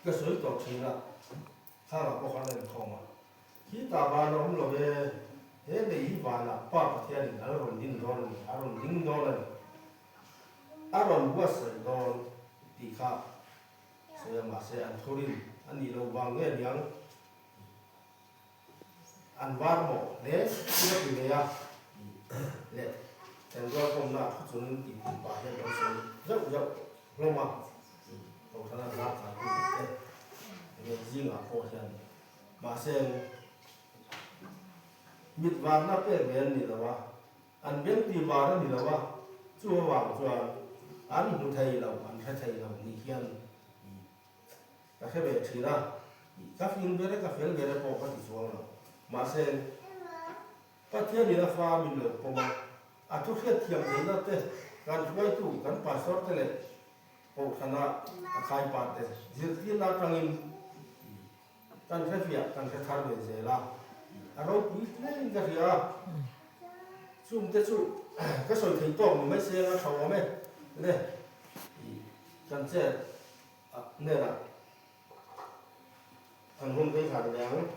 Ka sawi tawh thin a, khangah pawh khan a inkhawm a. Khitah van a awm lo e, he lei hi vanah Pa Pathianin a la rawn din dawn a ni, a rawn ding dawn a ni, a rawn buatsaih dawn tih kha sawi a, mahse an thurin a nih loh vang nge niang an var mawh hle chu ka ti ve a, leh Thenrual pawmna thu chungin tih tih pah hian kan sawi zauh zauh hlawm a, Kohhrana zar kaitu te nge zingah pawh hian mahse mit varna pek ve an ni lo a, an beng ti var a ni lo a, chu avang chuan an hmu thei lo, an hre thei lo ni hian Ka hre ve thin a, ka fing ber e, ka fel ber e pawh ka ti chuang lo. Mahse, Pathianin a fa min lo pawm a, a thu hriatthiam theihna te, kan hruaitu, kan pastor te leh Kohhrana a khaipa te zirtirna atangin kan hrefiah, kan hre thar ve zel a, a ropui hlein ka hria a. Chungte chu ka sawi thei tawk ni mai se a tha awm e le, kan chet. A hnenah an hun phei thla ta ve ang.